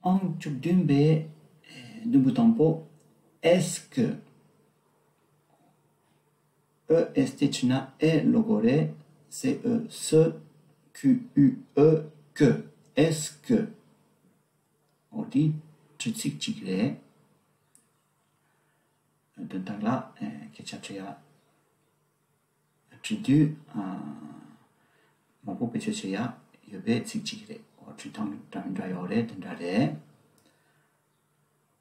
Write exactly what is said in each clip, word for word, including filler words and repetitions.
ཨང་བཅུ་བདུན་པའི་ཨེ་དུམ་བུ་དང་པོ། Est-ce que? E S T བྱས་ན་ཨེ་ལབ་དགོས་རེད། C E, ce, Q U E, que. Est-ce que? འོ་དེ་དྲི་ཚིག་ཅིག་རེད། དོན་དག་ལ་ཨེ་སྐད་ཆ་དྲི་ཡ། དྲི་དུས་ཨ་མང་པོ་བེད་སྤྱོད་བྱེད་ཡ་ཡོད་པའི་ཚིག་ཅིག་རེད། འོ་དྲི་སྟངས་འདྲ་མི་འདྲ་ཡོད་རེད། དེ་འདྲ་རེད།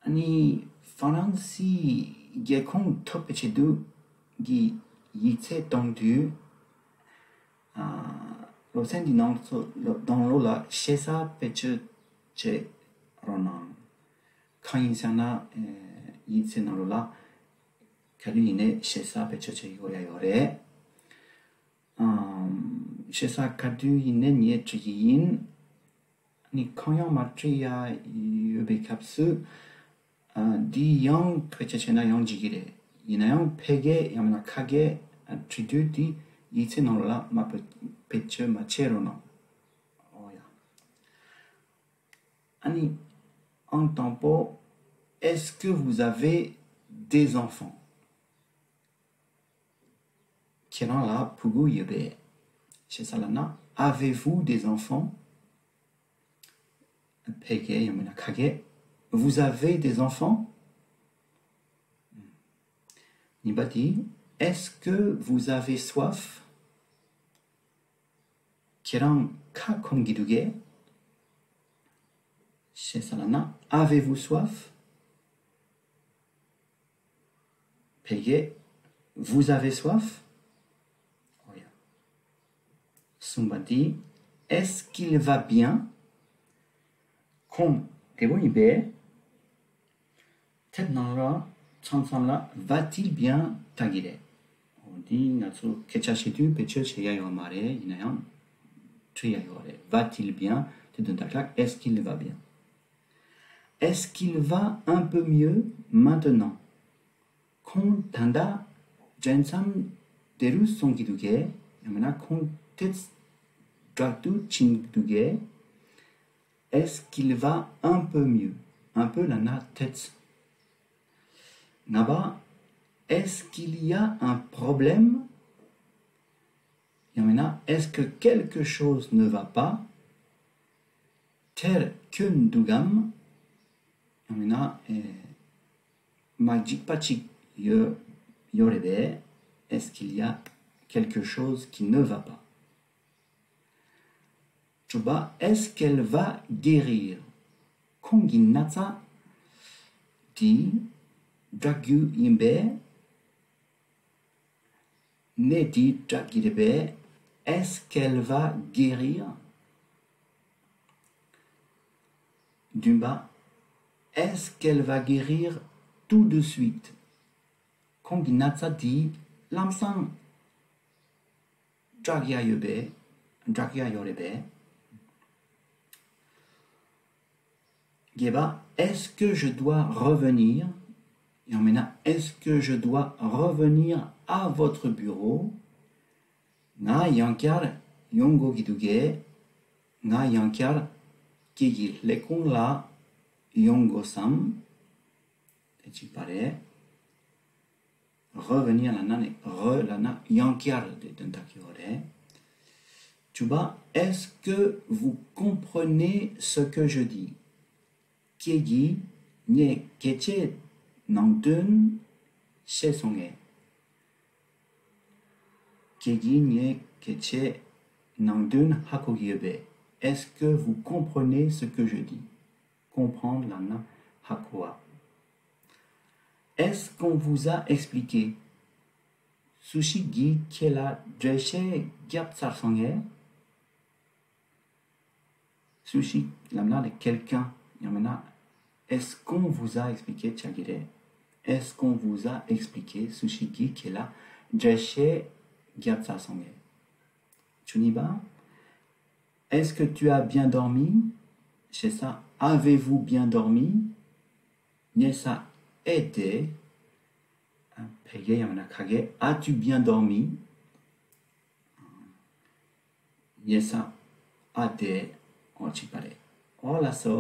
ཨ་ནི་ཧྥ་རན་སིའི་རྒྱལ་ཁོངས་ཐོབ་པའི་ཆེད་དུ་གི་ཡིག་ཚད་གཏོང་དུས་ཨ་སློབ་ཚན་འདི་ནང་ཚོ་ལོ་དང་ལོ་ལ་ཞེ་ས་བེད་སྤྱོད་བྱེད་རོགས་གནང་། གང་ཡིན་ཟེར་ན་ཨེ་ཡིག་ཚད་ནང་ལོ་ལ་ག་དུས་ཡིན་ནའི་ཞེ་ས་བེད་སྤྱོད་བྱེད་དགོས་ཡ་ཡོད་རེད། ཨམ། ཞེ་ས་ག་དུས་ཡིན་ནའི་ངས་འབྲི་གི་ཡིན། ཨ་ནི་གང་ཡང་མ་བྲིས་ཡ་ཡོད་པའི་སྐབས་སུ་ཨ་འདི་ཡང་བེད་སྤྱོད་བྱས་ན་ཡང་འགྲིག་གི་རེད། ཡིན་ན་ཡང་ཕལ་སྐད་ཡང་མིན་ན་ཁ་སྐད་ཨ་བྲི་དུས་དེ་ཡིག་ཚད་ནང་ལ་མ་བེད་བེད་སྤྱོད་མ་བྱེད་རོགས་གནང་། ཨོ་ཡ། ཨ་ནི་ཨང་དང་པོ། Est-ce que vous avez des enfants? ཁྱེད་རང་ལ་ཕྲུ་གུ་ཡོད་པས། ཞེ་ས་ལབ་ན། Avez-vous des enfants? ཕལ་སྐད་ཡང་མིན་ན་ཁ་སྐད། Vous avez des enfants? གཉིས་པ་དེ། Est-ce que vous avez soif? ཁྱེད་རང་ཁ་སྐོམ་གྱི་འདུག་གས། ཞེ་ས་ལབ་ན། Avez-vous soif? ཕལ་སྐད། Vous avez soif? ཨོ་ཡ། གསུམ་པ་དེ། Est-ce qu'il va bien? ཁོང་བདེ་པོ་ཡིན་པས། དེབ་ནང་ལ་མཚམས་མཚམས་ལ། Va-t-il bien? ལྟ་གི་རེད། འོ་འདི་ང་ཚོ་སྐད་ཆ་བཤད་དུས་བེད་སྤྱོད་བྱེད་ཡ་ཡོད་མ་རེད། ཡིན་ན་ཡང་དྲི་ཡ་ཡོད་རེད། Va-t-il bien? དེ་དོན་དག་ལ། Est-ce qu'il va bien? Est-ce qu'il va un peu mieux maintenant? ཁོང་ད་ལྟ་འདྲེ་མཚམས་བདེ་རུ་སོང་གི་འདུག་གས། ཡང་མིན་ན་ཁོང་དེ་དྲག་ཏུ་ཕྱིན་འདུག་གས། Est-ce qu'il va un peu mieux? Un peu ལབ་ན་དེ། ལྔ་པ། Est-ce qu'il y a un problème? ཡང་མིན་ན། Est-ce que quelque chose ne va pas? དེར་སྐྱོན་འདུག་གམ། ཡང་མིན་ན་ཨེ་མ་འགྲིག་པ་ཅིག་ཡོད་ཡོད་རེད་པས། Est-ce qu'il y a quelque chose qui ne va pas? དྲུག་པ། Est-ce qu'elle va guérir? ཁོང་གི་ན་ཚ་དེ་དྲག་རྒྱུ་ཡིན་པས། ནད་དེ་དྲག་གི་རེད་པས། Est-ce qu'elle va guérir? བདུན་པ། Est-ce qu'elle va guérir tout de suite? ཁོང་གི་ན་ཚ་དེ་ལམ་སང་དྲག་ཡ་ཡོད་པས། དྲག་ཡ་ཡོད་རེད་པས། བརྒྱད་པ། Est-ce que je dois revenir? ཡང་མིན་ན། Est-ce que je dois revenir à votre bureau? ང་ཡང་བསྐྱར་ཡོང་དགོས་ཀྱི་འདུག་གས། ང་ཡང་བསྐྱར་ཁྱེད་ཀྱི་ལས་ཁུངས་ལ་ཡོང་དགོས་སམ། དེ་གཅིག་པ་རེད། Revenir ལབ་ན་ནི། Re ལབ་ན་ཡང་བསྐྱར་དེ་དོན་དག་ཡོད་རེད། བཅུ་པ། Est-ce que vous comprenez ce que je dis? ཁྱེད་ཀྱིས་ངས་སྐད་ཆའི་ནང་དོན་ཤེས་སོང་ངས། ཁྱེད་ཀྱིས་ངས་སྐད་ཆའི་ནང་དོན་ཧ་གོ་གི་ཡོད་པས། Est-ce que vous comprenez ce que je dis? Comprendre ལབ་ན་ཧ་གོ་བ། Est-ce qu'on vous a expliqué? སུ་ཞིག་གིས་ཁྱེད་ལ་འགྲེལ་བཤད་བརྒྱབ་ཚར་སོང་ངས། སུ་ཞིག་ལབ་ན་ནི་quelqu'un ཡང་མིན་ན། Est-ce qu'on vous a expliqué ཆགས་ཀྱི་རེད། Est-ce qu'on vous a expliqué? སུ་ཞིག་གིས་ཁྱེད་ལ་འགྲེལ་བཤད་བརྒྱབ་ཚར་སོང་ངས། བཅུ་གཉིས་པ། Est-ce que tu as bien dormi? ཞེ་ས། Avez-vous bien dormi? ཉལ་ས་ཨེ་བསྡད། ཨ། ཕལ་སྐད་ཡང་མིན་ན་ཁ་སྐད། As-tu bien dormi? ཉལ་ས་ཨེ་བསྡད། འོ་གཅིག་པ་རེད། འོ་ལགས་སོ།